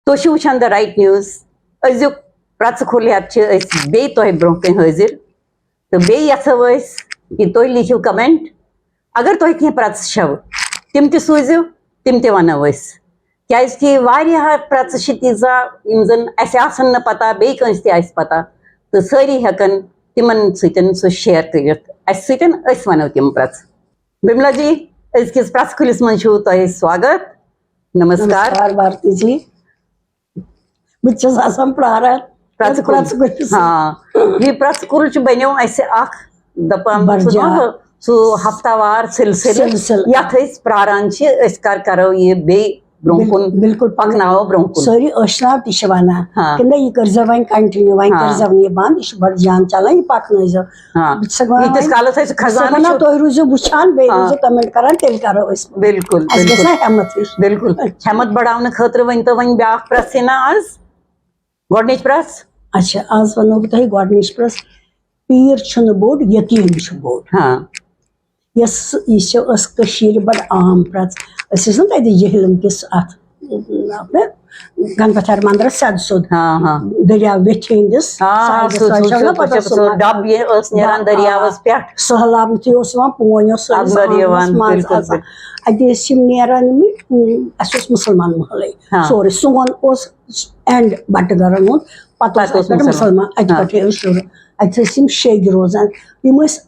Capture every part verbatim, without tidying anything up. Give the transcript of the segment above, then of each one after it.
تُہۍ چھِو وٕچھان The Right News۔ أزیُک پرٛژٕ کھُل ہٮ۪تھ چھِ أسۍ بیٚیہِ تۄہہِ برٛونٛہہ کَنہِ حٲضِر۔ تہٕ بیٚیہِ یَژھو أسۍ کہِ تُہۍ لیکھِو comment۔ اگر تۄہہِ کینٛہہ پرٛژٕ چھَو، تِم تہِ سوٗزِو، تِم تہِ وَنو أسۍ۔ کیٛازِکہِ واریاہ پرٛژٕ چھِ تیٖژاہ یِم زَن اَسہِ آسَن نہٕ پَتہ، بیٚیہِ کٲنٛسہِ تہِ آسہِ پَتہ۔ تہٕ سٲری ہٮ۪کَن تِمَن سۭتۍ سُہ share کٔرِتھ اَسہِ سۭتۍ، أسۍ وَنو تِم پرٛژٕ۔ بِملا جی، أزکِس پرٛژٕ کھُلِس منٛز چھُو تۄہہِ سواگت۔ نمسکار۔ نمسکار بھارتی جی۔ بہٕ تہِ چھَس آسان پرٛاران۔ پرٛژٕ کُل۔ پرٛژٕ کُلِس۔ ہاں، یہِ پرٛژٕ کُل چھُ بَنیو اَسہِ اَکھ، دَپان بَڑٕ چھُ جان۔ نہ، سُہ ہفتہ وار سلسلہٕ، سلسلہٕ۔ یَتھ أسۍ پرٛاران چھِ، أسۍ کر کَرو یہِ بیٚیہِ برٛونٛہہ کُن، بِل-، بِلکُل۔ پَکناوو برٛونٛہہ کُن۔ سٲری ٲشناو تہِ چھِ وَنان، ہاں۔ کہِ نہ، یہِ کٔرۍزیو وۄنۍ continue، وۄنۍ ہاں۔ کٔرۍزیو نہٕ یہِ بنٛد، یہِ چھُ بَڑٕ جان چلان، یہِ پَکنٲیزیو۔ ہاں۔ بہٕ چھَسَکھ وَنان ییٖتِس وۄنۍ، کالَس أسۍ بہٕ چھَسَکھ کھَسان وَنان، چھِ۔ تُہۍ روٗزِو وٕچھان، بیٚیہِ ہاں۔ روٗزِو comment کَران، تیٚلہِ کَرو أسۍ۔ بِلکُل، اَسہِ گژھِ بِلکُل۔ نا ہٮ۪مَتھ ہِش۔ بِلکُل۔ ہٮ۪مَتھ بَڑاونہٕ خٲطرٕ ؤنۍ تو وۄنۍ بیٛاکھ پرٛژھ ہنا آز۔ گۄڈٕنِچ پرٛژھ۔ اچھا، آز وَنو بہٕ تۄہہِ گۄڈٕنِچ پرٛژھ۔ پیٖر چھُنہٕ بوٚڑ، یقیٖن چھُ بوٚڑ۔ ہاں۔ یۄس یہِ چھِ، ٲس کٔشیٖرِ بَڑٕ عام پرٛژھ۔ أسۍ ٲسۍ نہ تَتہِ جہلم کِس اَتھ، اَتھ نہ گنپتھر مندرس سیٚدٕ سیوٚد۔ ہاں، ہاں۔ دٔریاو ویٚتھِ ہٕنٛدِس ہاں، ہاں، سایڈس سُہ، منٛز سُہ، چھَو نہ سُہ، پَتہٕ سُہ، سُہ سُہ ڈَب یہِ ٲس نیران آ، دٔریاوَس پٮ۪ٹھ۔ سہلاب تہِ اوس یِوان، پونۍ اوس سٲنِس اَندر آنٛگنَس یِوان، منٛز بِلکُل، اَژان۔ بِلکُل۔ اَتہِ ٲسۍ یِم نیران یِمٕے، اَسہِ اوس مُسلمان محلٕے ہاں۔ سورُے۔ سون اوس اینڈ بٹہٕ گرن ہُنٛد، پتہٕ اوس پتہٕ اوس اَتہِ پٮ۪ٹھ مُسلمان۔ مُسلمان، اَتہِ ہاں۔ پٮ۪ٹھٕے ٲسۍ شروٗع۔ اَتہِ ٲسۍ یِم شیٚگۍ روزان۔ یِم ٲسۍ،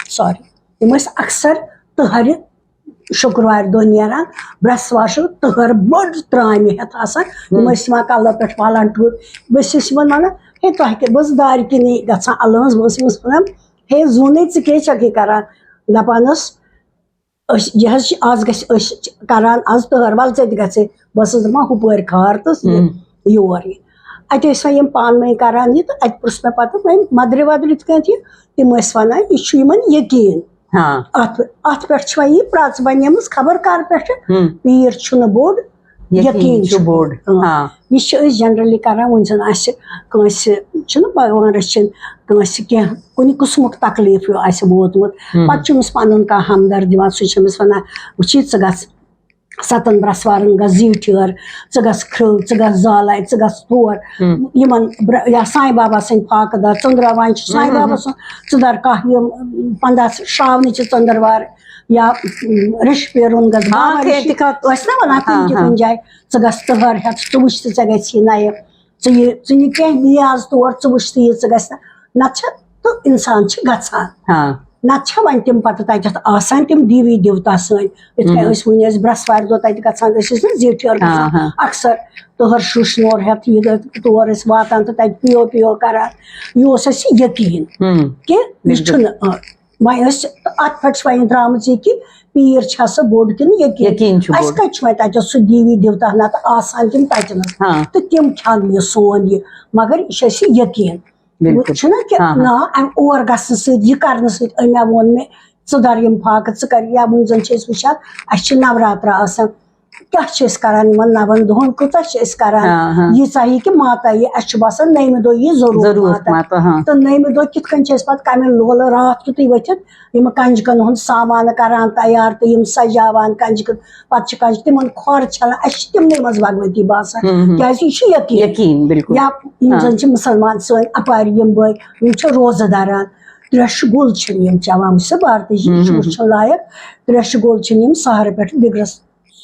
سوری، یِم ٲسۍ اکثر تٕہرِ شُکروارِ دۄہ نیران، برٛٮ۪سوار چھُ تٕہر بٔڑ ترٛامہِ ہٮ۪تھ آسان۔ یِم ہُم۔ ٲسۍ یِوان کلہٕ پٮ۪ٹھ والان ٹوٗپۍ۔ بہٕ ٲسٕس یِمن ونان، "ہے، تۄہہِ کیٛاہ؟" بہٕ ٲسٕس دارِ کِنی گژھان الٲنٛز، بہٕ ٲسٕس أمِس ونان، "ہے زوٗنٕے، ژٕ کیٛاہ چھکھ یہِ کران؟" دپان ٲس، أسۍ، یہِ حظ چھِ، آز گژھِ، أسۍ چھِ کران آز تہر، وَلہٕ ژٕ تہِ گژھِ۔ بہٕ ٲسٕس دَپان، ہُپٲرۍ کھار تہٕ یہِ، ہُم۔ یور یہِ۔ اَتہِ ٲسۍ وۄنۍ یِم پانہٕ ؤنۍ کران یہِ، تہٕ اَتہِ پرُژھ مےٚ پَتہٕ وۄنۍ مَدرِ وَدرِ یِتھ کٔنۍ یہِ، تِم ٲسۍ وَنان، یہِ چھُ یِمَن یقیٖن۔ ہاں۔ اَتھ، اَتھ پٮ۪ٹھ چھِ وۄنۍ یہِ پرٛژھ بَنیمٕژ خبر کَر پٮ۪ٹھٕ، ہُم۔ پیٖر چھُنہٕ بوٚڑ، یقیٖن یقیٖن چھُ چھُ بوٚڑ۔ بوٚڑ۔ ہاں۔ ہاں۔ یہِ چھِ أسۍ generally کران، وۄنۍ زَن آسہِ کٲنٛسہِ، چھُنہٕ بھگوان رٔچھِنۍ، کٲنٛسہِ کینٛہہ کُنہِ قٕسمُک تکلیٖف ہیوٗ آسہِ ووتمُت، ہُم۔ پتہٕ چھُ أمِس پنُن کانٛہہ ہمدردی یِوان، سُہ چھُ أمِس ونان، "وٕچھی، ژٕ گژھ ستن برٛٮ۪سوارن گژھ زیٖٹھۍ ہٲر، ژٕ گژھ کھرٛو، ژٕ گژھ زالے، ژٕ گژھ تور۔" ہُم۔ یِمن برٛ-، یا سانہِ بابا سٕنٛدۍ فاقہٕ دار ژٔنٛدراوان چھِ، سانہِ ہُم، ہُم، بابا ہُم۔ سُنٛد ژٔنٛدر کانٛہہ یِم پنٛداہ شراونہِ چھِ ژٔنٛدٕروار یا ریٚشہِ پیرُن گژھ ہاں، بابا کینٛہہ ریٚشہِ تہِ کانٛہہ۔ ٲسۍ نا ونان کُنہِ ہاں، تہِ ہاں۔ کُنہِ جایہِ، "ژٕ گژھ تہر ہٮ۪تھ، ژٕ وٕچھ تہٕ ژےٚ گژھی نہ یہِ۔" ژٕ یہِ، ژٕ نہِ کینٛہہ نیاز تور، ژٕ وٕچھ تہٕ یہِ، ژٕ گژھِ نہ۔ نتہٕ چھےٚ، تہٕ انسان چھِ گژھان۔ ہاں۔ نتہٕ چھےٚ وۄنۍ تِم پتہٕ تتٮ۪تھ آسان تِم دیوی دیوتا سٲنۍ۔ یِتھ کٔنۍ مہم۔ أسۍ وُنہِ ٲسۍ برٛٮ۪سوارِ دۄہ تتہِ گژھان، أسۍ ٲسۍ نہ زیٹھِ یور ہاں، گژھان۔ ہاں۔ اکثر تہر شُش نور ہٮ۪تھ یہِ گٔے تور ٲسۍ واتان تہٕ تتہِ پیو پیو کران۔ یہِ اوس اَسہِ یقیٖن ہم۔ کہِ یہِ بِلکُل۔ چھُنہٕ، آ، وۄنۍ ٲسۍ اَتھ پٮ۪ٹھ چھِ وۄنۍ درٛامٕژ یہِ کہِ پیٖر چھا سۄ بوٚڑ کِنہٕ یقیٖن؟ یقیٖن چھُ اَسہِ بوٚڑ۔ کَتہِ چھُ وۄنۍ تَتٮ۪تھ سُہ دیٖوی دیوتا نَتہٕ آسان تِم تَتہِ نَس؟ ہاں۔ تہٕ تِم کھٮ۪ن یہِ سون یہِ، مگر یہِ چھُ اَسہِ یقیٖن۔ بِلکُل۔ چھُنہ کہِ ہاں، ہاں۔ نا، اَمہِ اور گژھنہٕ سۭتۍ، یہِ کَرنہٕ سۭتۍ، أمۍ مےٚ ووٚن مےٚ، ژٕ دَر یِم فاقہٕ، ژٕ کَر، یا وٕنۍ زَن چھِ أسۍ وٕچھان، اَسہِ چھِ نَوراترا آسان، کیٛاہ چھِ أسۍ کران یِمن نَوَن دۄہَن؟ کوٗتاہ چھِ أسۍ کران؟ ہاں، ہاں۔ ییٖژاہ یہِ کہِ ماتا یی، اَسہِ چھُ باسان نٔیمہِ دۄہ یی ضروٗر ضروٗر ماتا۔ ماتا، ہاں۔ تہٕ نٔیمہِ دۄہ کِتھ کٔنۍ چھِ أسۍ پَتہٕ کَمہِ لولہٕ راتھ کیُتُے ؤتھِتھ یِم کنجکن ہُنٛد سامان کران تیار تہٕ یِم سجاوان کنجکن، پَتہٕ چھِ کنجکن تِمن کھۄر چھلان، اَسہِ چھِ تِمنٕے منٛز بھگوتی باسان، ہم، ہم۔ کیٛازِ یہِ چھُ یقیٖن۔ یقیٖن، بِلکُل۔ یا یِم ہاں۔ زَن چھِ مُسلمان سٲنۍ اَپارِ یِم بٲے، یِم چھِ روزٕ دَران، ترٛیشہِ گوٚل چھِنہٕ یِم چٮ۪وان، وٕچھ سا بھارتی جی، ہم، یہِ چھُ ہم، ہم۔ وٕچھُن لایق، ترٛیشہِ گوٚل چھِنہٕ یِم سحرٕ پٮ۪ٹھ دِگرَس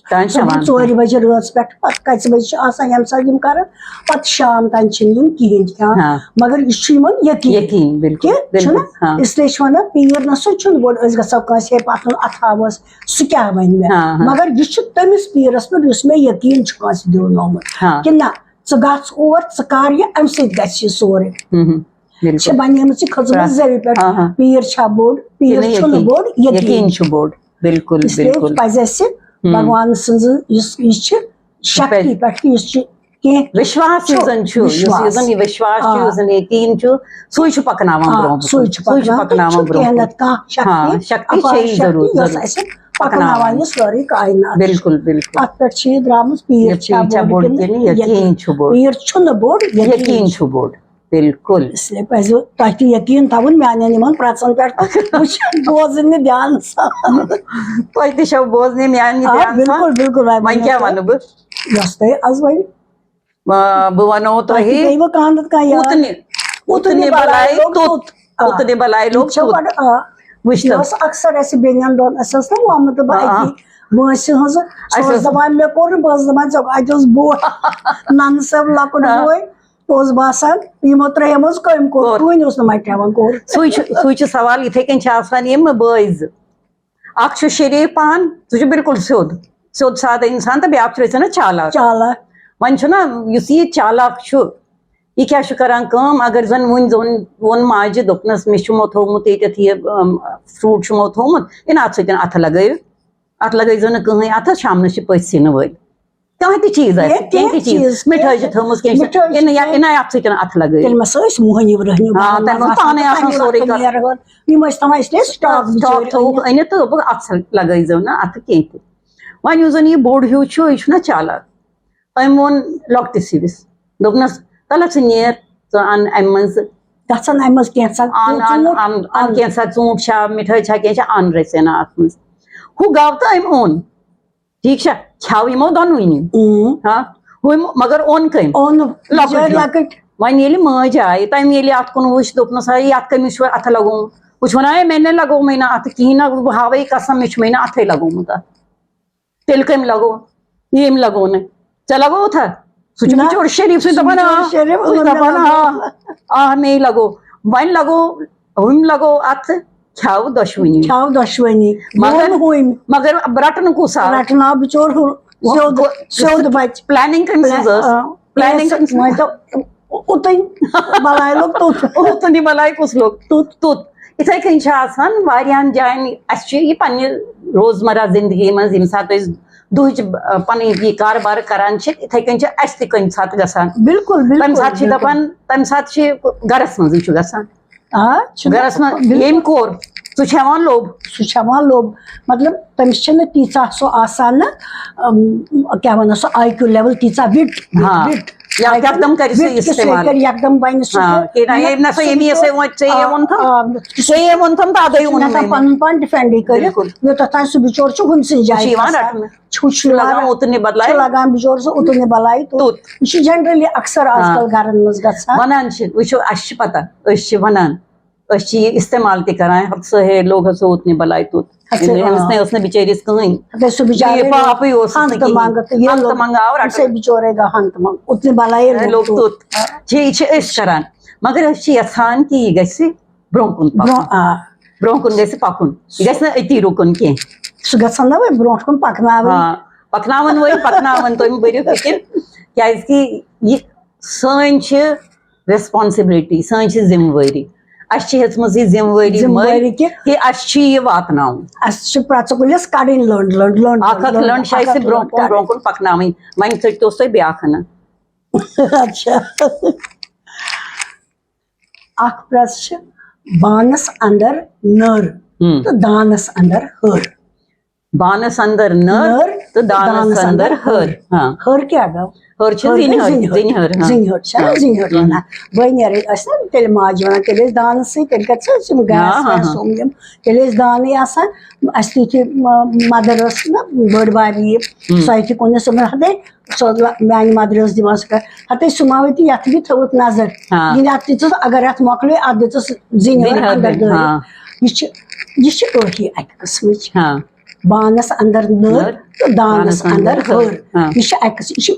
تام صُبحن چٮ۪وان۔ ژورِ بجہِ رٲژ پٮ۪ٹھ، پتہٕ کژِ بجہِ چھِ آسان ییٚمہِ ساتہٕ یِم کران، پتہٕ شام تام چھِنہٕ یِم کِہیٖنۍ تہِ کھٮ۪وان۔ ہاں۔ مگر یہِ چھُ یِمن یقیٖن یقیٖن، بِلکُل، کہِ بِلکُل، چھُنہ؟ ہاں۔ اس لیے چھِ ونان پیٖر نہ سا چھُنہٕ بوٚڑ، أسۍ گژھو کٲنٛسہِ ہے پتھ کُن، اتھٕ ہاوس، سُہ کیٛاہ ونہِ مےٚ؟ ہاں، ہاں۔ مگر یہِ چھُ تٔمِس پیٖرس پٮ۪ٹھ یُس مےٚ یقیٖن چھُ کٲنٛسہِ دیُن آمُت۔ ہاں۔ کہِ نہ، ژٕ گژھ اور، ژٕ کر یہِ، امہِ سۭتۍ گژھِ یہِ سورُے۔ ہم، ہم۔ بِلکُل۔ چھِ بنیمٕژ یہِ کھٔژمٕژ پرٛٮ۪تھ زمین پٮ۪ٹھ۔ ہاں، ہاں۔ پیٖر چھا بوٚڑ؟ پیٖر کِنہٕ چھُنہٕ یقیٖن؟ بوٚڑ، یقیٖن۔ یقیٖن چھُ بوٚڑ۔ بِلکُل، اس لیے بِلکُل۔ پزِ اَسہِ ہم۔ بھگوان سٕنٛز یُس یہِ چھِ شکتی پٮ۪ٹھ، یُس چھِ کینٛہہ وِشواس یُس چھُ زن چھُ، یُس، یُس وِشواس۔ زن یہِ وِشواس چھُ، آ۔ یُس زن یقیٖن چھُ، سُے چھُ پکناوان آ، برونٛہہ سُے کُن۔ چھُ سُے چھُ پکناوان۔ پکناوان تہٕ چھُ برونٛہہ کینٛہہ کُن۔ نتہٕ کانٛہہ شکتی، ہاں، شکتی اپارِ چھے یہِ شکتی، ضروٗر، یۄس ضروٗر۔ اَسہِ پکناوان پکناوان۔ یہِ سٲرٕے کائنات۔ بِلکُل، بِلکُل۔ اتھ پٮ۪ٹھ چھِ یہِ درٛامٕژ، پیٖر یہِ چھا پیٖر چھا بوٚڑ بوٚڑ کِنہٕ کِنہٕ یقیٖن؟ یقیٖن چھُ بوٚڑ؟ پیٖر چھُنہٕ بوٚڑ، یقیٖن یقیٖن چھُ۔ چھُ بوٚڑ۔ بِلکُل۔ اس لیے پزِ تۄہہِ تہِ یقیٖن تھاوُن میانٮ۪ن یِمن پرٛژن پٮ۪ٹھ تہٕ وٕچھُن، بوزٕنۍ نہٕ دھیانہٕ سان۔ تۄہہِ تہِ چھو بوزنہِ میانہِ آ، دھیانہٕ سان؟ بِلکُل، بِلکُل، وۄنۍ وۄنۍ کیٛاہ وَنہٕ بہٕ؟ یۄس تۄہہِ از وۄنۍ آ، بہٕ وَنو تۄہہِ، بیٚیہِ وۄنۍ کانٛہہ نَتہٕ کانٛہہ یاد۔ اُتنہِ، اُتنہِ بَلاے لوٚگ توٚت۔ آ۔ اُتنہِ بَلاے لوٚگ یہِ چھےٚ توٚت۔ بَڑٕ، آ، وٕچھ یہِ تَتھ۔ ٲس اَکثر اَسہِ بیٚنٮ۪ن دۄن، اَسہِ ٲس نہ وۄمہٕ تہٕ بہٕ آ، آ۔ اَتی وٲنٛسہِ ہٕنٛز، سۄ اَسہِ ٲس ٲس دَپان، مےٚ کوٚر نہٕ، بہٕ ٲسٕس دَپان، ژےٚ اَتہِ اوس بوے، نَنہٕ صٲب لۄکُٹ آ۔ بوے، اوس باسان، یِمو ترٛیٚیو منٛز کٔمۍ کوٚر، کوٚر۔ کٕہٕنۍ اوس نہٕ مَٹہِ ہٮ۪وان کوٚر۔ سُے چھُ، سُے چھُ سوال، یِتھَے کٔنۍ چھِ آسان یِم بٲے زٕ۔ اکھ چھُ شریٖف پہن، سُہ چھُ بالکل سیوٚد، سیوٚد سادٕ انسان، تہٕ بیٛاکھ چھُ ٲسِتھ چالاک۔ چالاک۔ وۄنۍ چھُنہ یُس یہِ چالاک چھُ، یہِ کیٛاہ چھُ کران کٲم؟ اگر زن وُنۍ زن ووٚن ماجہِ، دوٚپنس، "مےٚ چھُمو تھوٚومُت ییٚتٮ۪تھ یہِ، ام، fruit چھُمو تھوٚومُت، یہِ نہ اَتھ سۭتۍ اَتھٕ لگٲیِو، اَتھ لگٲیزیو نہٕ کٕہٕنۍ اَتھٕ، شامنس چھِ پٔژھۍ یِنہٕ وٲلۍ۔" کانٛہہ تہِ چیٖز آسہِ، کینٛہہ، کینٛہہ تہِ کینٛہہ چیٖز، چیٖز، مِٹھٲے چھِ کینٛہہ تھٲومٕژ کینٛہہ، مِٹھٲے چھِ یہِ نہٕ یا-، کینٛہہ۔ یہِ نہ اَتھ سۭتۍ اَتھٕ لگٲیِو۔ تیٚلہِ ما سُہ ٲسۍ مۄہنِو وُہنِو آ، گَرَن تَمہِ منٛز منٛز آسان، پانَے آسان تَمہِ سورُے وقتہٕ کَرُن۔ نیرٕ ہٲر۔ یِم ٲسۍ تھاوان اِسلیے stock stock بِچٲرۍ تھوٚوُکھ أنِتھ۔ أنِتھ تہٕ دوٚپُکھ، "اَتھ سۭتۍ لگٲیزیو نہٕ اَتھٕ کینٛہہ تہِ۔" وۄنۍ یُس زَن یہِ بوٚڑ ہیوٗ چھُ، یہِ چھُنہ چالاک۔ أمۍ ووٚن لۄکٹِس ہِوِس، دوٚپنَس، "تَلہ ژٕ نیر، ژٕ اَن اَمہِ منٛز، گژھن اَمہِ منٛز کینٛژھا اَن، اَن، ژوٗنٛٹھ اَن، اَن اَن۔ کینٛژھا ژوٗنٛٹھ چھا، مِٹھٲے چھا، کینٛہہ چھا، اَن رَژھِ ہنا اَتھ منٛز۔" ہُہ گوٚو تہٕ أمۍ اوٚن۔ ٹھیٖک چھا؟ کھیٚو یِمو دۄنوٕنی۔ اۭں۔ ہاں، ہُمۍ، مگر اوٚن کٔمۍ؟ اوٚن لۄکُٹ بِچٲرۍ ہیوٗ۔ لۄکٕٹۍ۔ وۄنۍ ییٚلہِ مٲج آیہِ، تَمہِ ییٚلہِ اَتھ کُن وٕچھ، دوٚپنَس، "ہے، یَتھ کٔمِس چھُ اَتھٕ لَگومُت؟" ہُہ چھُ وَنان، "ہے، مےٚ نَے لَگومٕے نہٕ اَتھٕ کِہیٖنۍ نہ، بہٕ ہاوَے قسم، مےٚ چھُمَے نہٕ اَتھَے لَگومُت اَتھ۔" تیٚلہِ کٔمۍ لَگوو؟ ییٚمۍ لَگوو نہٕ۔ ژےٚ لَگووُتھا؟ سُہ چھُ نہ۔ بِچور شریٖف، سُہ سُہ دَپان، بِچور آ۔ شریٖف، سُہ ووٚن مےٚ دَپان، آ، لَگوو۔ آ، مے لَگوو۔ وۄنۍ لَگوو، ہُمۍ لَگوو اَتھٕ، کھیٚو دۄشوٕنی۔ کھیٚو دۄشوٕنی۔ مگر، ووٚن ہُمۍ۔ مگر رَٹنہٕ کُس آو؟ رَٹنہٕ آو بِچور ہُہ وۄنۍ سیوٚد، گوٚو، سیوٚد بَچہِ۔ planning کٔمۍ سٕنٛز ٲس؟ آ، planning کٔمۍ سٕنٛز؟ وۄنۍ دوٚپ، اُ-، اُتُے بَلاے لوٚگ توٚت۔ اُتُے بَلاے کُس لوٚگ؟ توٚت۔ توٚت۔ یِتھَے کٔنۍ چھِ آسان واریاہَن جایَن، اَسہِ چھُ یہِ پنٛنہِ روزمرہ زِندگی منٛز، ییٚمہِ ساتہٕ أسۍ دُہٕچ، آ، پَنٕنۍ یہِ کارٕبار کَران چھِ، یِتھَے کٔنۍ چھِ اَسہِ تہِ کُنہِ ساتہٕ گژھان۔ بِلکُل، بِلکُل، تَمہِ ساتہٕ چھِ بِلکُل۔ دَپان، تَمہِ ساتہٕ چھِ گَرَس منٛزٕے چھُ گژھان۔ آ، چھُ گَرَس منٛز بِلکُل۔ ییٚمۍ کوٚر، سُہ چھُ ہٮ۪وان لوٚب۔ سُہ چھُ ہٮ۪وان لوٚب۔ مطلب، تٔمِس چھَنہٕ تیٖژاہ سُہ آسان نہٕ، اَم، کیٛاہ وَنان، سُہ آی کیوٗ level تیٖژاہ wit، ہاں۔ Wit۔ یا آی کیوٗ یکدم کَرِ سُہ wit کہِ سُہ استعمال۔ کَرِ یکدم بَنہِ سُہ ہاں، کہِ، کہِ نہ، مطلب، ییٚمۍ نہ سا سُہ ییٚمۍ یہِ بِچور، ژےٚ وۄنۍ، ژےٚ یہِ آ، ووٚنتھَم، آ، ژےٚ یہِ ووٚنتھَم تہٕ اَدَے سُہ چھُنہٕ ووٚنُے ہٮ۪کان مےٚ۔ پَنُن پان defend کَرِتھ۔ بِلکُل۔ یوٚتَتھ تام سُہ بِچور چھُ ہُمۍ سٕنٛز سُہ جایہِ چھُ یِوان کھسان۔ رَٹنہٕ۔ چھُ، چھُ چھُ لَگان یِوان، اوتُر نہِ بدلایہِ۔ چھُ لَگان بِچور سُہ اوتُر نہِ بَلایہِ توٚت۔ توٚت۔ یہِ چھُ generally اکثر آز ہاں۔ کل گَرَن منٛز گژھان۔ وَنان چھِ، وٕچھِو، اَسہِ چھِ پَتہ، أسۍ چھِ وَنان، أسۍ چھِ یہِ استعمال تہِ کران، ہَتہٕ سا ہے لوگ ہسا اوتنہِ بَلاے توٚت۔ ہَتہٕ سا، أمِس آ۔ نے ٲس نہٕ بِچٲرِس کٕہٕنۍ۔ ہَتہٕ سُہ بِچارٕ یہِ پاپٕے اوس نہٕ ہَنٛگتہٕ کِہیٖنۍ۔ منٛگہٕ تہٕ یہِ ہَنٛگتہٕ لوٚگ، منٛگہٕ آو اَمہِ رَٹُن۔ سۭتۍ بِچورے گوٚو ہَنٛگتہٕ منٛگہٕ۔ اوتنہِ بَلایے ہے، لوٚگ لوٚگ توٚت۔ توٚت۔ چھِ، یہِ چھِ أسۍ کران۔ مگر أسۍ چھِ یَژھان کہِ یہِ گژھِ برٛونٛہہ کُن پَکُن۔ برٛونٛہہ، آ۔ برٛونٛہہ کُن گژھِ پَکُن۔ یہِ گژھِ نہٕ أتی رُکُن کینٛہہ۔ سُہ گژھن نہ وۄنۍ برٛونٛہہ کُن پَکناوٕنۍ۔ آ، پَکناوَن وٲلۍ پَکناوَن، تُہۍ مہٕ بٔرِو فِکِر، کیٛازِکہِ یہِ سٲنۍ چھِ responsibility، سٲنۍ چھِ ذِمہٕ وٲری۔ اَسہِ چھِ ہیٚژمٕژ یہِ ذِمہٕ وٲری ذِمہٕ وٲری مٔلۍ کہِ کہِ اَسہِ چھُ یہِ واتناوُن۔ اَسہِ چھِ پرٛٮ۪تھ کُلِس کَڑٕنۍ لٔنٛڈ، لٔنٛڈ، لٔنٛڈ، اَکھ اَکھ لٔنٛڈ، لٔنٛڈ چھِ اَکھ اَسہِ اَکھ برٛونٛہہ لٔنٛڈ کُن، کَڑٕنۍ۔ برٛونٛہہ کُن پَکناوٕنۍ۔ وۄنۍ ژٔٹۍتوس تۄہہِ بیٛاکھ ہنا۔ اچھا۔ اَکھ پرٛٮ۪س چھِ بانَس اَندَر نٔر ہُم۔ تہٕ دانَس اَندَر ۂر۔ بانَس اَندَر نٔر نٔر تہٕ تہٕ دانَس دانَس اَندَر اَندَر ۂر۔ ۂر۔ ہاں۔ ۂر کیٛاہ گوٚو؟ ۂر چھِ ۂر زِنہِ گٔے ۂر، زِنہِ ۂر۔ زِنہِ ۂر، ہاں۔ زِنہِ ۂر چھِ آسان، ہاں۔ زِنہِ ۂر چھِ ہم۔ وَنان۔ بٲے نیرٕے ٲسۍ نا تیٚلہِ ماجہِ وَنان، تیٚلہِ ٲسۍ دانَس سۭتۍ، تیٚلہِ کَتہِ چھِ أسۍ یِم گیس ہاں، ہاں، ویس ہاں۔ ہُم یِم؟ تیٚلہِ ٲسۍ دانٕے آسان۔ اَسہِ تہِ یُتھُے، م-، mother ٲس نا بٔڑ بار یہِ، ہم۔ سۄ تہِ کُنہِ سُہ ہَتَے، سۄ ٲس لا-، میٛانہِ mother ٲس دِوان سُہ کَتھ، ہَتَے سُہ ما وٲتی یَتھ بھی تھٲوٕتھ نظر۔ ہاں۔ ییٚلہِ اَتھ دِژٕس، اگر اَتھ مۄکلے، اَتھ دِژٕس زِنہِ زِنہِ ۂر ۂر اَندَر دِنۍ، دٲرِتھ۔ ہاں۔ یہِ چھِ، یہِ چھِ ٲہی اَکہِ قٕسمٕچ۔ ہاں۔ بانَس اَندَر نٔر نٔر، تہٕ دانَس بانَس اَندَر اَندَر ۂر۔ ۂر۔ ہاں۔ یہِ چھِ اَکہِ قٕسمہٕ، یہِ چھِ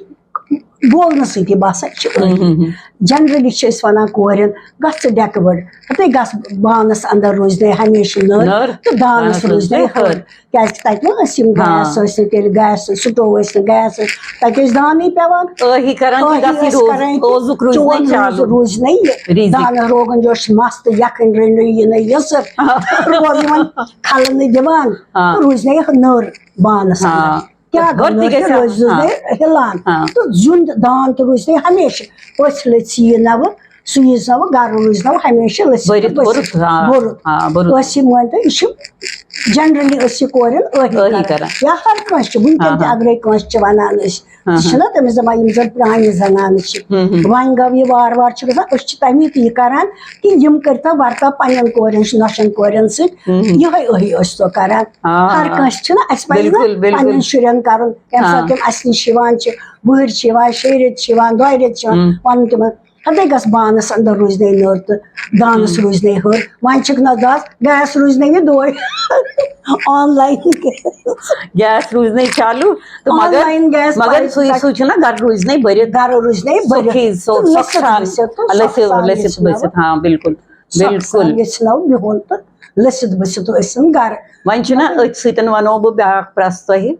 بولنہٕ سۭتی باسان، یہِ چھِ ہُم، ٲہی۔ ہُم، ہُم۔ Generally چھِ أسۍ وَنان کورٮ۪ن، "گژھ ژٕ ڈٮ۪کہٕ بٔڑ، ہَتَے گژھ بانَس اَندَر روٗزِ نے ہمیشہِ نٔر، نٔر، تہٕ دانَس دانَس روٗزِ روٗزِ نے نے ۂر۔" ۂر۔ کیٛازِکہِ تَتہِ ما ٲسۍ یِم ہاں۔ گیس ٲسۍ نہٕ تیٚلہِ، گیس، stove ٲسۍ نہٕ، گیس ٲسۍ، تَتہِ ٲسۍ دانٕے پٮ۪وان۔ ٲہی کران کہِ ٲہی گژھ یہِ ٲسۍ روز-، کران کہِ اوزُک روٗزِ چون نے روٗز چالوٗ۔ روٗزِ نے یہِ۔ رِزِق۔ دانَس روغن جوش، مَستہٕ یَکھٕنۍ رٔنِو یہِ نے یہِ سۭتۍ۔ ہاں۔ روز یِمَن کھَلہٕ نہٕ دِوان۔ ہاں۔ تہٕ روٗزِ نے یہِ نٔر بانَس ہاں۔ اَندَر۔ کیٛاہ ۂر تہِ گوٚو؟ گژھِ نٔر آسُن۔ روٗزِ ہاں۔ نے ہِلان۔ ہاں۔ تہٕ زیُن دان تہِ روٗزِ نے ہمیشہِ۔ أسۍ لٔژھِ یہِ نَوٕ، سُہ ییٖژ نَوٕ گَرٕ روٗزنو ہمیشہِ لٔژھِ بٔرِتھ بٔرِتھ۔ بوٚرُتھ، آ، بوٚرُتھ۔ آ، بوٚرُتھ۔ ٲسۍ یِم مٲنۍ تو، یہِ چھِ جنرلی أسۍ یہِ کورٮ۪ن ٲہی ٲہی کران۔ کران۔ یا ہر کانٛہہ چھِ، وٕنکٮ۪ن ہاں، تہِ ہاں۔ اگرے کانٛہہ چھِ ونان أسۍ، ہاں، یہِ ہاں۔ چھِنہ تٔمِس دپان، یِم زن پرٛانہِ زنانہٕ چھِ۔ ہُم، ہُم۔ وۄنۍ گوٚو یہِ وارٕ وارٕ چھُ گژھان، أسۍ چھِ تَمی تہِ یہِ کران کہِ یِم کٔرۍتو ورتاو پننٮ۪ن کورٮ۪ن سۭتۍ، نۄشن کورٮ۪ن سۭتۍ۔ ہُم، ہُم۔ یِہوٚے ٲہی ٲسۍ تو کران۔ آ، ہر کٲنٛسہِ چھُنہ اَسہِ پزِ نہ بِلکُل، بِلکُل۔ پننٮ۪ن شُرٮ۪ن کرُن، ییٚمہِ ہاں۔ ساتہٕ تِم اَسہِ نِش یِوان چھِ، وُہٕرۍ چھِ یِوان، شیٚیہِ رٮ۪تۍ چھِ یِوان، دۄیہِ رٮ۪تۍ چھِ یِوان، ہُم۔ وَنُن تِمن، ہَتَے گژھ بانَس اندر روٗزنَے نٔر تہٕ دانَس ہُم۔ روٗزنَے ۂر۔ وۄنۍ چھِکھ نہ دَس، گیس روٗزنَے یہِ دورِ۔ آن لاین۔ گیس روٗزنَے چالوٗ تہٕ آن مگر، لاین گیس مگر پایپ سُے، تَتہِ سُے چھُنہ گرٕ روٗزنَے بٔرِتھ۔ گرٕ روٗزنَے بٔرِتھ۔ سُکھی، سُہ، تہٕ لٔسِتھ سۄکھسان۔ گٔژھِتھ تہٕ لٔسِتھ، سۄکھسان لٔسِتھ گٔژھِنو۔ بٔسِتھ، ہاں، بِلکُل، سۄکھسان بِلکُل۔ گٔژھِنو بِہُن تہٕ لٔسِتھ بٔسِتھ ٲسِن گرٕ۔ وۄنۍ چھُنہ أتھۍ سۭتۍ وَنو بہٕ بیٛاکھ پرٛژھ تۄہہِ،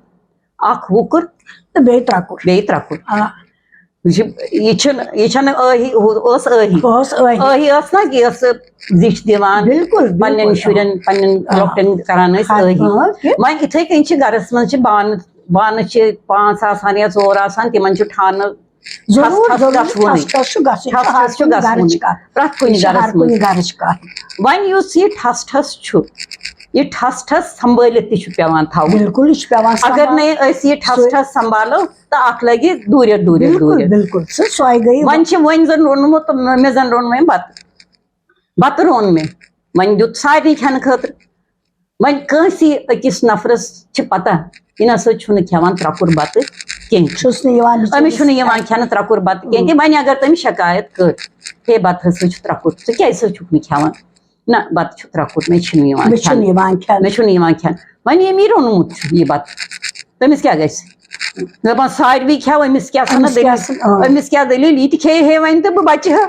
اکھ وُکُر تہٕ بیٚیہِ ترٛکُر۔ بیٚیہِ ترٛکُر۔ آ۔ یہِ چھِ، یہِ چھَنہٕ، یہِ چھَنہٕ ٲہی، ہُہ ٲس ٲہی۔ ٲس ٲہی۔ ٲہی ٲس نہ، یہِ ٲس زِٹھۍ دِوان بِلکُل، بِلکُل، پننٮ۪ن آ۔ شُرٮ۪ن، پننٮ۪ن آ۔ لۄکٹٮ۪ن کران ٲسۍ ہر ٲہی۔ کانٛہہ کہِ وۄنۍ یِتھَے کٔنۍ چھِ گرس منٛز چھِ بانہٕ، بانہٕ چھِ پانٛژھ آسان یا ژور آسان، تِمن چھُ ٹھانہٕ ضروٗر، ٹھس، ٹھس ضروٗر، گژھوُنٕے۔ ٹھس، ٹھس چھُ گژھُن۔ ٹھس، ٹھس چھُ ہر کُنہِ گژھُن۔ گرٕچ کتھ۔ پرٛٮ۪تھ کُنہِ یہِ چھِ گرس ہر کُنہِ منٛز۔ گرٕچ کتھ۔ وۄنۍ یُس یہِ ٹھس، ٹھس چھُ، یہِ ٹھس، ٹھس سنبھٲلِتھ تہِ چھُ پٮ۪وان تھاوُن۔ بِلکُل، یہِ چھُ پٮ۪وان اگر سنبھال-، نَے أسۍ یہِ ٹھس، سُہ ٹھس سنبھالو، تہٕ اکھ لگہِ دوٗرٮ۪ر، دوٗرٮ۪ر، بِلکُل، دوٗرٮ۪ر۔ بِلکُل۔ سُہ، سۄے گٔیے وۄنۍ چھِ، وۄنۍ زن روٚنمُت، مےٚ زن روٚن وۄنۍ بتہٕ۔ بتہٕ روٚن مےٚ۔ وۄنۍ دیُت سارنٕے کھٮ۪نہٕ خٲطرٕ۔ وۄنۍ کٲنٛسی أکِس نفرس چھِ پتہ، یہِ نہ سا چھُنہٕ کھٮ۪وان ترٛکُر بتہٕ کینٛہہ۔ چھُس نہٕ یِوان بِچٲرِس أمِس چھُنہٕ یِوان کھٮ۪نہٕ۔ کھٮ۪نہٕ ترٛکُر بتہٕ کینٛہہ۔ تہِ وۄنۍ اگر تٔمۍ شکایت کٔر، ہے، بتہٕ ہسا چھُ ترٛکُر، ژٕ کیٛازِ سا چھُکھ نہٕ کھٮ۪وان؟ نہ، بتہٕ چھُ ترٛکُر، مےٚ چھُنہٕ یِوان مےٚ چھُنہٕ کھٮ۪نہٕ۔ یِوان کھٮ۪نہٕ۔ مےٚ چھُنہٕ یِوان کھٮ۪نہٕ۔ وۄنۍ ییٚمۍ یہِ روٚنمُت چھُ یہِ بتہٕ، تٔمِس کیٛاہ گژھِ؟ دَپان ساروی کھٮ۪و، أمِس کیٛاہ سا أمِس دٔلیٖل؟ کیٛاہ سا، آ۔ أمِس کیٛاہ دٔلیٖل؟ یہِ تہِ کھیٚیہِ ہے وۄنۍ تہٕ بہٕ بچہٕ ہا۔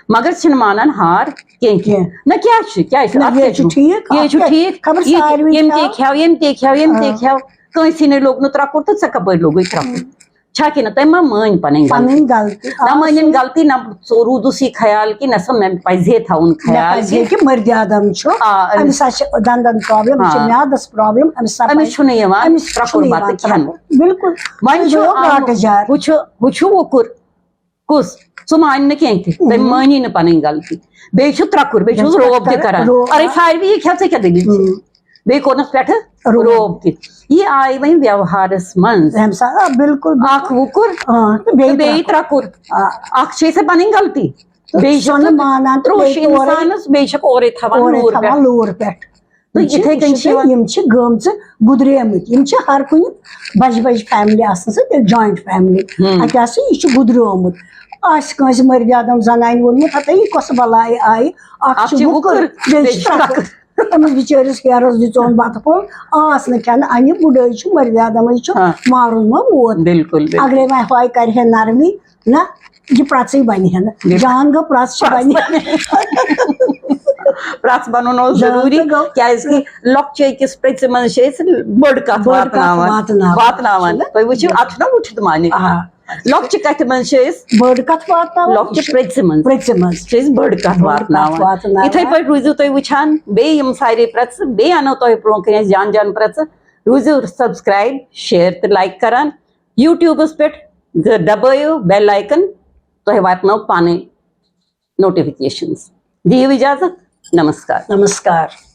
مگر چھِنہٕ مانان ہار کینٛہہ۔ کینٛہہ۔ نہ کیٛاہ چھُ؟ کیٛاہ چھُ؟ نہ، اَتھ یہِ کیٛاہ چھُ چھُ؟ ٹھیٖک، یہِ اَتھ چھُ کیٛاہ؟ ٹھیٖک۔ خبر یہِ تہِ، ساروی یِم تہِ کھٮ۪و۔ کھٮ۪و، یِم تہِ کھٮ۪و، یِم تہِ آ۔ کھٮ۪و۔ کٲنٛسی نَے لوٚگ نہٕ ترٛکُر تہٕ ژےٚ کَپٲرۍ لوٚگُے ترٛکُر؟ چھا کِنہٕ تٔمۍ ما مٲنۍ پَنٕنۍ غلطی؟ پَنٕنۍ غلطی۔ نہ آ، مٲنِن سُہ غلطی، نہ ژوٚ-، روٗدُس یہِ خیال کہِ نہ سا مےٚ پَزِ ہے تھاوُن مےٚ خیال پَزِ ہے کہِ کہِ مٔردِ آدم چھُ، آ، أمِس أمِس آسہِ دَنٛدَن پرٛابلِم، أمِس چھِ آ۔ میادَس پرٛابلِم، أمِس سا أمِس پَزِ، چھُنہٕ یِوان أمِس ترٛکُر چھُنہٕ یِوان بَتہٕ کھٮ۪نہٕ۔ ترٛکُر۔ بِلکُل۔ وۄنۍ تُہۍ چھُ گوٚو آمُت، گاٹہٕ جار۔ ہُہ چھُ، ہُہ چھُ وُکُر۔ کُس؟ سُہ مانہِ نہٕ کینٛہہ تہِ۔ تٔمۍ اۭں۔ مٲنی نہٕ پَنٕنۍ غلطی۔ بیٚیہِ چھُ ترٛکُر، بیٚیہِ چھُس بیٚیہِ چھُ روب تہِ ترٛکُر، کران۔ روب۔ اَرے ساروی یہِ کھٮ۪و، ژےٚ کیٛاہ دٔلیٖل چھِ؟ اۭں۔ بیٚیہِ کوٚرنَس پٮ۪ٹھٕ روب۔ روب تہِ۔ یہِ آیہِ وۄنۍ ویوہارَس منٛز۔ تَمہِ ساتہٕ، آ، بِلکُل، بِلکُل۔ اَکھ وُکُر آ، تہٕ بیٚیہِ بیٚیہِ ترٛکُر۔ ترٛکُر۔ آ۔ اَکھ چھِ أسۍ پَنٕنۍ غلطی۔ تہٕ بیٚیہِ چھِ سۄ نہٕ مانان تہٕ ترٛوش بیٚیہِ تورَے، اِنسانَس، بیٚیہِ چھِ اورَے تھاوان تورَے لوٗر تھاوان پٮ۪ٹھ۔ لوٗر پٮ۪ٹھ۔ تہٕ یِم چھِ، یِتھَے کٔنۍ وٕچھِو چھِ تُہۍ، یِوان۔ یِم چھِ گٔمژٕ، گُدریمٕتۍ، یِم چھِ ہر کُنہِ بَجہِ بَجہِ فیملی آسنہٕ سۭتۍ، تیٚلہِ جویِنٹ فیملی۔ ہُم۔ اَتہِ آسہِ یہِ چھُ گُدریومُت۔ آسہِ کٲنٛسہِ مٔردِ آدم زنانہِ ووٚنمُت، ہَتَے یہِ کۄس بَلاے آیہِ، اَکھ اَکھ چھِ چھِ وُکُر، وُکُر، بیٚیہِ بیٚیہِ چھِ چھِ ترٛکُر۔ ترٛکُر۔ أمِس بِچٲرِس ہیرَس دِژون بَتہٕ پھوٚل، آس نہٕ کھٮ۪نہٕ، اَنہِ بُڈٲے چھُ، مٔردِ آدمٕے چھُ، ہاں۔ مارُن ما موت۔ بِلکُل، بِلکُل۔ اَگرے وۄنۍ ہۄے کَرِ ہے نرمی، نہ، یہِ پرٛژٕے بَنہِ ہا نہٕ۔ بِلکُل۔ جان گوٚو پرٛژھ چھِ پرٛژھ بَنہِ۔ بَنہِ۔ پرٛژھ بَنُن اوس جان ضروٗری، تہٕ گوٚو۔ کیٛازِ کہِ لۄکچہِ أکِس پرٛژھِ منٛز چھِ أسۍ بٔڑ کَتھ بٔڑ کَتھ واتناوان۔ واتناوان۔ واتناوان۔ چھُنہ؟ تُہۍ وٕچھِو، اَتھ چھُنہ وُچھِتھ معنی؟ آ۔ لۄکچہِ کَتھِ منٛز چھِ أسۍ بٔڑ کَتھ واتناوان۔ لۄکچہِ پرٛژھِ منٛز پرٛژھِ منٛز۔ چھِ أسۍ بٔڑ کَتھ بٔڑ کَتھ واتناوان۔ واتناوان۔ یِتھَے پٲٹھۍ روٗزِو تُہۍ وٕچھان بیٚیہِ یِم سارے پرٛژھٕ، بیٚیہِ اَنو تۄہہِ برونٛہہ کَنہِ أسۍ جان جان پرٛژھٕ۔ روٗزِو subscribe، share تہٕ like کَران۔ YouTubeس پٮ۪ٹھ دبٲیِو bell icon، تۄہہِ واتنو پانے notifications۔ دِیِو اِجازت، نمسکار۔ نمسکار۔